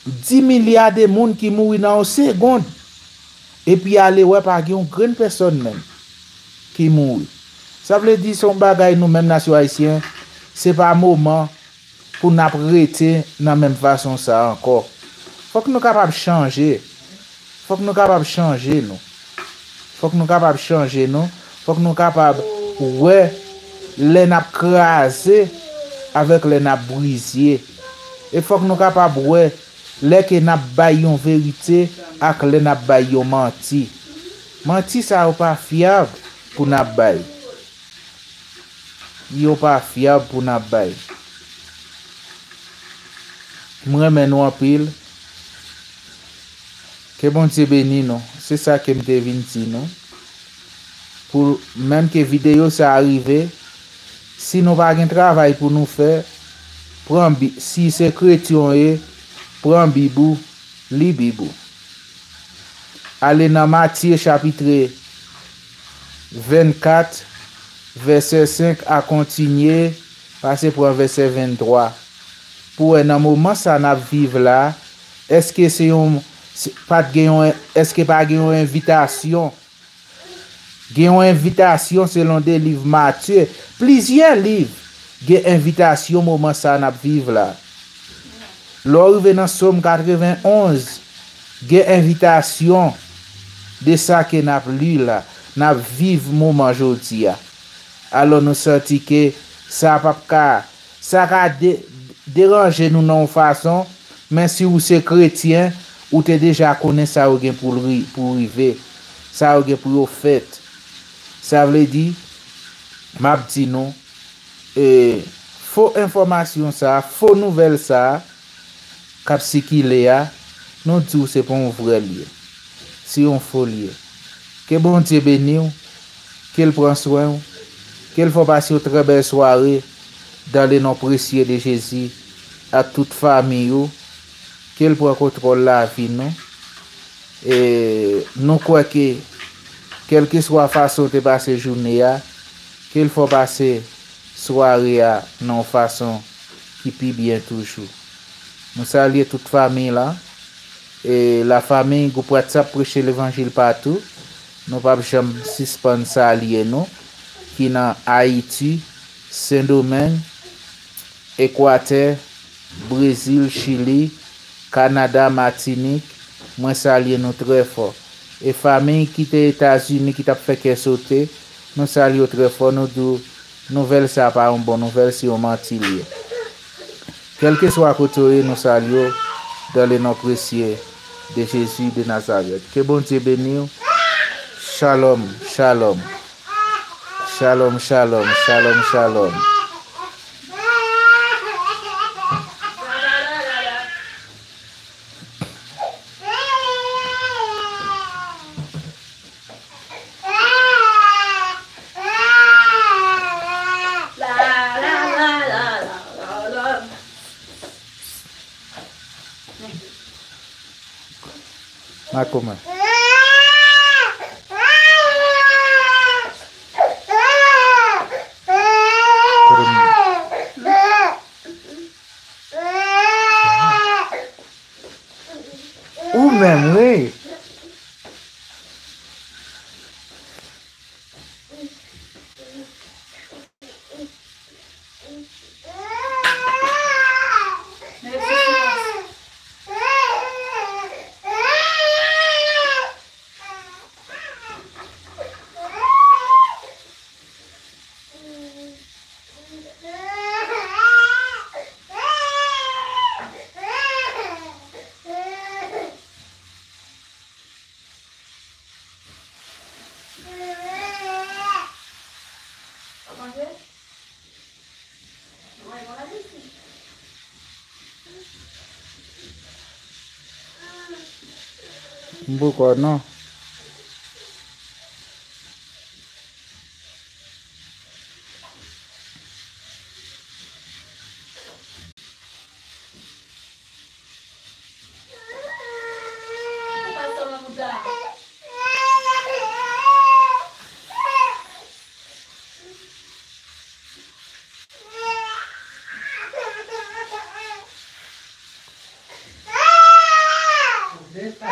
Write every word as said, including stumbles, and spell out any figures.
di milya de moun ki mouri nan yon segonn. Epi ale wè pa gen yon grenn pèsòn menm ki mouri. Sa vle di se yon bagay nou menm nasyon ayisyen, se pa moman pou n ap rete nan menm fason sa ankò. Fòk nou kapab chanje. Fòk nou kapab chanje nou. Fòk nou kapab chanje nou. Fòk nou kapab wè lè n ap kraze avèk lè n ap brize. E fòk nou kapab wè lè ke n ap bay yon verite ak lè n ap bay yon manti. Manti sa yo pa fyab pou n ap bay. Yo pa fyab pou n ap bay. M renmen nou anpil. Ke Bondye beni nou. Se sa ke m te vin di nou. Pou menm ke videyo sa a rive, si nou pa gen travay pou nou fè, pran Bi-, si se kretyen w ye, pran Bib ou, li Bib ou. Ale nan Matye chapit vennkat, vèsè senk a kontinye, pase pran vèsè venntwa. Pou wè nan moman sa n ap viv la, èske se yon, se, pa t gen yon, èske pa gen yon envitasyon? Gen yon envitasyon selon de liv Matye. Plizyè liv gen envitasyon moman sa n ap viv la. Lè w rive nan Sòm katrevenn onz, gen envitasyon de sa ke n ap li la, n ap viv moman jodi a. Alò nou santi ke sa p ap ka, sa ka de-, deranje nou nan yon fason, men si ou se kretyen, ou te deja konnen sa yo gen pou l ri-, pou rive, sa yo gen pou yo fèt. Sa vle di, m ap di nou, e, fo enfòmasyon sa a, fo nouvèl sa a, k ap sikile a, nou di w se pa yon vrè l ye. Se yon fo l ye. Ke Bondye beni w, ke l pran swen w, ke l fè w pase yon trè bèl sware, dans le nom précieux de Jésus, ak tout fanmi w, ke l pran kontwòl lavi nou. E nou kwè ke, kèlkeswa fason w te pase jounen an, ke l fè w pase sware a nan yon fason ki pi byen toujou. Nou salye tout fanmi la. E la famille, gwoup WhatsApp Preche Levanjil Patou. Nou p ap janm sispann salye nou, ki nan Ayiti, Sendomeng, Ekwatè, Brezil, Chili, Kanada, Matinik, mwen salye nou trè fò. E fanmi ki te Etazini ki t ap fè kè sote, nou salye w trè fò, nou di w nouvèl sa a pa yon bon nouvèl, se yon manti l ye. Kèlkeswa kote w ye, nou salye w dans le nom précieux de Jésus de Nazareth. Ke Bondye beni w. Shalom, shalom. Shalom, shalom, shalom, shalom. Makoman. Ou menm, wi. M poko non. Sa